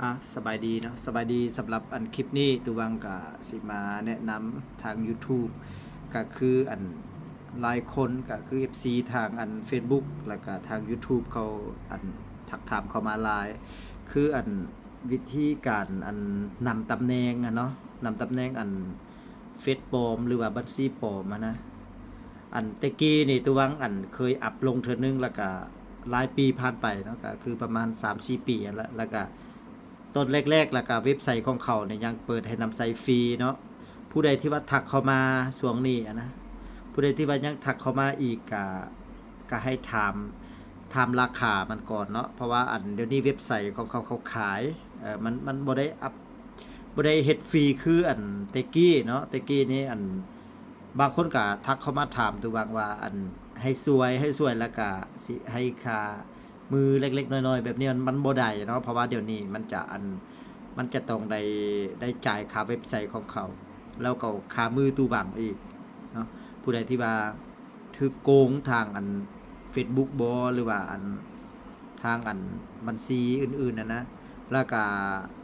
ອາ ສະບາຍດີເນາະ ສະບາຍດີ. ສຳລັບອັນຄລິບນີ້ ຕູວັງກະຊິມາແນະນຳທາງ YouTube ກະຄືອັນຫຼາຍຄົນ ກະຄື ເອັຟຊີ ທາງອັນ Facebook ແລ້ວກະທາງ YouTube ເຂົາອັນທັກຖາມເຂົ້າມາຫຼາຍ ຄືອັນວິທີການອັນນຳຕຳແໜ່ງຫັ້ນເນາະ ນຳຕຳແໜ່ງອັນເຟສປອມ ຫຼືວ່າບັນຊີປອມຫັ້ນນະ. ອັນແຕ່ກີ້ນີ້ ຕູວັງອັນເຄີຍອັບລົງເທື່ອໜຶ່ງ ແລ້ວກະຫຼາຍປີຜ່ານໄປເນາະ ກະຄືປະມານສາມສີ່ປີຫັ້ນລະ ແລ້ວກະ ຕອນແລກໆ ແລ້ວກະເວັບໄຊຂອງເຂົານີ້ຍັງເປີດໃຫ້ນຳໃຊ້ຟຣີເນາະ. ຜູ້ໃດທີ່ວ່າທັກເຂົ້າມາຊ່ວງນີ້ຫັ້ນນະ ຜູ້ໃດທີ່ວ່າຍັງທັກເຂົ້າມາອີກກະ ກະໃຫ້ຖາມ ຖາມລາຄາມັນກ່ອນເນາະ ເພາະວ່າອັນດຽວນີ້ເວັບໄຊຂອງເຂົາ ເຂົາຂາຍ ເອີ ມັນ ມັນບໍ່ໄດ້ອັບ ບໍ່ໄດ້ເຮັດຟຣີຄືອັນແຕ່ກີ້ເນາະ. ແຕ່ກີ້ນີ້ອັນ ບາງຄົນກະທັກເຂົ້າມາຖາມຕູວັງວ່າ ອັນໃຫ້ຊ່ວຍ ໃຫ້ຊ່ວຍ ແລ້ວກະຊິໃຫ້ຄ່າມືເລັກໆ ນ້ອຍໆ ແບບນີ້ ມັນ ມັນບໍ່ໄດ້ເນາະ ເພາະວ່າດຽວນີ້ມັນຈະອັນ ມັນຈະຕ້ອງໄດ້ ໄດ້ຈ່າຍຄ່າເວັບໄຊຂອງເຂົາ ແລ້ວກໍຄ່າມືຕູວັງອີກເນາະ. ຜູ້ໃດທີ່ວ່າຖືກໂກງທາງອັນເຟສບຸກບໍ ຫຼືວ່າອັນທາງອັນບັນຊີອື່ນໆ ຫັ້ນນະ ແລ້ວກະ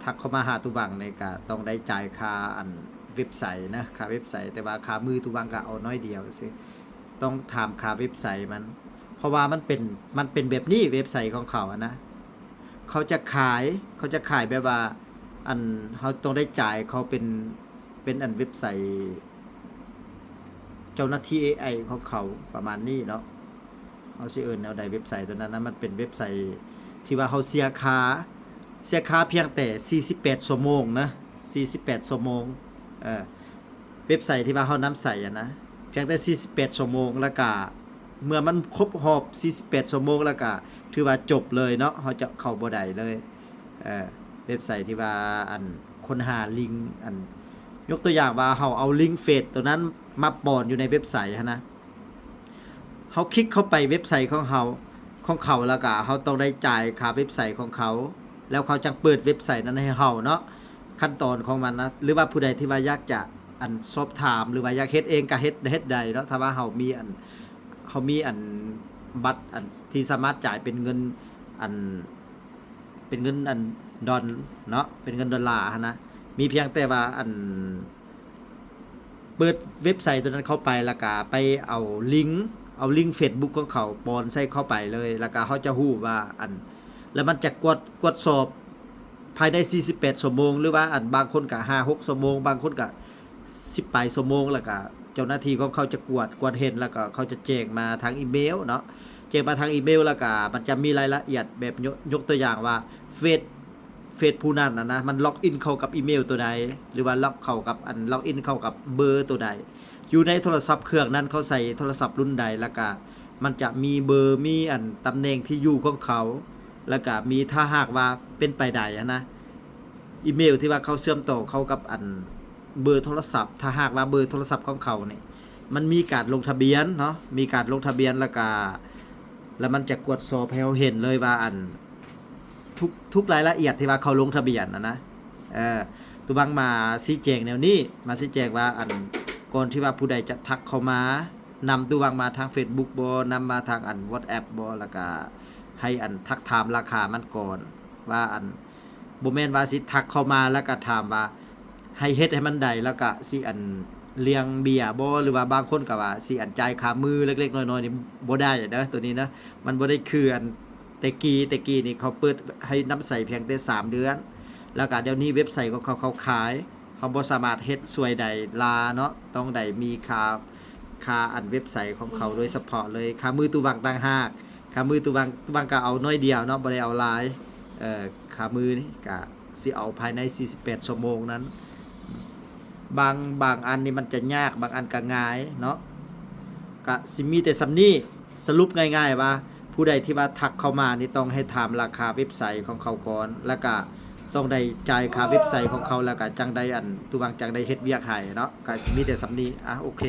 ທັກເຂົ້າມາຫາຕູວັງນີ້ ກະຕ້ອງໄດ້ຈ່າຍຄ່າອັນເວັບໄຊນະ ຄ່າເວັບໄຊ ແຕ່ວ່າຄ່າມືຕູວັງກະເອົາໜ້ອຍດຽວຊື່ ຕ້ອງຖາມຄ່າເວັບໄຊມັນ ເພາະວ່າມັນເປັນ ມັນເປັນແບບນີ້ ເວັບໄຊຂອງເຂົາຫັ້ນນະ ເຂົາຈະຂາຍ ເຂົາຈະຂາຍແບບວ່າ ອັນເຮົາຕ້ອງໄດ້ຈ່າຍເຂົາເປັນ ເປັນອັນເວັບໄຊເຈົ້າໜ້າທີ່ເອໄອຂອງເຂົາ ປະມານນີ້ເນາະ. ເຮົາຊິເອີ້ນແນວໃດ ເວັບໄຊຕົວນັ້ນນະ ມັນເປັນເວັບໄຊທີ່ວ່າເຮົາເສຍຄ່າ ເສຍຄ່າພຽງແຕ່ສີ່ສິບແປດຊົ່ວໂມງນະ ສີ່ສິບແປດຊົ່ວໂມງ ເອີ ເວັບໄຊທີ່ວ່າເຮົານຳໃຊ້ຫັ້ນນະ ພຽງແຕ່ສີ່ສິບແປດຊົ່ວໂມງ ແລ້ວກະເມື່ອມັນຄົບຮອບສີ່ສິບແປດຊົ່ວໂມງ ແລ້ວກະຖືວ່າຈົບເລີຍເນາະ ເຮົາຈະເຂົ້າບໍ່ໄດ້ເລີຍ. ເອີ ເວັບໄຊທີ່ວ່າອັນຄົ້ນຫາລິງ ອັນ ຍົກຕົວຢ່າງວ່າເຮົາເອົາລິງເຟສໂຕນັ້ນມາປ້ອນຢູ່ໃນເວັບໄຊຫັ້ນນະ ເຮົາຄລິກເຂົ້າໄປເວັບໄຊຂອງເຮົາ ຂອງເຂົາ ແລ້ວກະເຮົາຕ້ອງໄດ້ຈ່າຍຄ່າເວັບໄຊຂອງເຂົາ ແລ້ວເຂົາຈັ່ງເປີດເວັບໄຊນັ້ນໃຫ້ເຮົາເນາະ. ຂັ້ນຕອນຂອງມັນນະ ຫຼືວ່າຜູ້ໃດທີ່ວ່າຢາກຈະອັນສອບຖາມ ຫຼືວ່າຢາກເຮັດເອງກະເຮັດ ເຮັດໄດ້ເນາະ ຖ້າວ່າເຮົາມີອັນ ເຮົາມີອັນບັດອັນທີ່ສາມາດຈ່າຍເປັນເງິນອັນ ເປັນເງິນອັນດອນເນາະ ເປັນເງິນດອນລາຫັ້ນນະ ມີພຽງແຕ່ວ່າອັນ ເປີດເວັບໄຊໂຕນັ້ນເຂົ້າໄປ ແລ້ວກະໄປເອົາລິງ ເອົາລິງເຟສບຸກຂອງເຂົາປ້ອນໃສ່ເຂົ້າໄປເລີຍ ແລ້ວກະເຮົາຈະຮູ້ວ່າອັນ ແລ້ວມັນຈະກວດ ກວດສອບພາຍໃນສີ່ສິບແປດຊົ່ວໂມງ ຫຼືວ່າອັນບາງຄົນກະຫ້າຫົກຊົ່ວໂມງ ບາງຄົນກະສິບປາຍຊົ່ວໂມງ ແລ້ວກະເຈົ້າໜ້າທີ່ຂອງເຂົາຈະກວດ ກວດເຫັນ ແລ້ວກະເຂົາຈະແຈ້ງມາທາງອີເມວເນາະ ແຈ້ງມາທາງອີເມວ ແລ້ວກະມັນຈະມີລາຍລະອຽດແບບ ຍົກ ຍົກຕົວຢ່າງວ່າເຟສ ເຟສຜູ້ນັ້ນນະນະ ມັນລັອກອິນເຂົ້າກັບອີເມວໂຕໃດ ຫຼືວ່າລັອກເຂົ້າກັບອັນ ລັອກອິນເຂົ້າກັບເບີໂຕໃດ ຢູ່ໃນໂທລະສັບເຄື່ອງນັ້ນ ເຂົາໃຊ້ໂທລະສັບລຸ້ນໃດ ແລ້ວກະມັນຈະມີເບີ ມີອັນຕຳແໜ່ງທີ່ຢູ່ຂອງເຂົາ ແລ້ວກະມີ ຖ້າຫາກວ່າເປັນໄປໄດ້ຫັ້ນນະ ອີເມວທີ່ວ່າເຂົາເຊື່ອມຕໍ່ເຂົ້າກັບອັນເບີໂທລະສັບ ຖ້າຫາກວ່າເບີໂທລະສັບຂອງເຂົານີ້ ມັນມີການລົງທະບຽນເນາະ ມີການລົງທະບຽນ ແລ້ວກະ ແລ້ວມັນຈະກວດສອບໃຫ້ເຮົາເຫັນເລີຍວ່າອັນ ທຸກ ທຸກລາຍລະອຽດທີ່ວ່າເຂົາລົງທະບຽນຫັ້ນນະ ເອີ ຕູວັງມາຊີ້ແຈງແນວນີ້ ມາຊີ້ແຈງວ່າອັນ ກ່ອນທີ່ວ່າຜູ້ໃດຈະທັກເຂົ້າມາ ນຳຕູວັງມາທາງເຟສບຸກບໍ ນຳມາທາງອັນວອດແອັບບໍ ແລ້ວກະໃຫ້ອັນທັກຖາມລາຄາມັນກ່ອນ ວ່າອັນ ບໍ່ແມ່ນວ່າຊິທັກເຂົ້າມາ ແລ້ວກະຖາມວ່າໃຫ້ເຮັດໃຫ້ມັນໃດ ແລ້ວກະຊິອັນລ້ຽງເບ້ຍບໍ ຫຼືວ່າບາງຄົນກະວ່າຊິອັນຈ່າຍຄ່າມື້ເລັກໆ ນ້ອຍໆ ນີ້ບໍ່ໄດ້ເດີ ໂຕນີ້ນະ ມັນບໍ່ໄດ້ຄືອັນແຕ່ກີ້ ແຕ່ກີ້ນີ້ເຂົາເປີດໃຫ້ນຳໃຊ້ພຽງແຕ່ສາມເດືອນ ແລ້ວກະດຽວນີ້ເວັບໄຊຂອງເຂົາ ເຂົາຂາຍ ເຮົາບໍ່ສາມາດເຮັດຊ່ວຍໃດລາເນາະ ຕ້ອງໄດ້ມີຄ່າ ຄ່າອັນເວັບໄຊຂອງເຂົາໂດຍສະເພາະເລີຍ ຄ່າມືຕູວັງຕ່າງຫາກ ຄ່າມືຕູວັງ ຕູວັງກະເອົາໜ້ອຍດຽວເນາະ ບໍ່ໄດ້ເອົາຫຼາຍ ເອີ ຄ່າມືນີ້ກະຊິເອົາພາຍໃນສີ່ສິບແປດຊົ່ວໂມງນັ້ນ ບາງ ບາງອັນນີ້ມັນຈະຍາກ ບາງອັນກະງ່າຍເນາະ ກະຊິມີແຕ່ສ່ຳນີ້ ສະຫຼຸບງ່າຍໆວ່າ ຜູ້ໃດທີ່ວ່າທັກເຂົ້າມານີ້ຕ້ອງໃຫ້ຖາມລາຄາເວັບໄຊຂອງເຂົາກ່ອນ ແລ້ວກະຕ້ອງໄດ້ຈ່າຍຄ່າເວັບໄຊຂອງເຂົາ ແລ້ວກະຈັ່ງໄດ້ອັນ ຕູວັງຈັ່ງໄດ້ເຮັດວຽກໃຫ້ເນາະ ກະຊິມີແຕ່ສ່ຳນີ້ ອາ ໂອເຄ.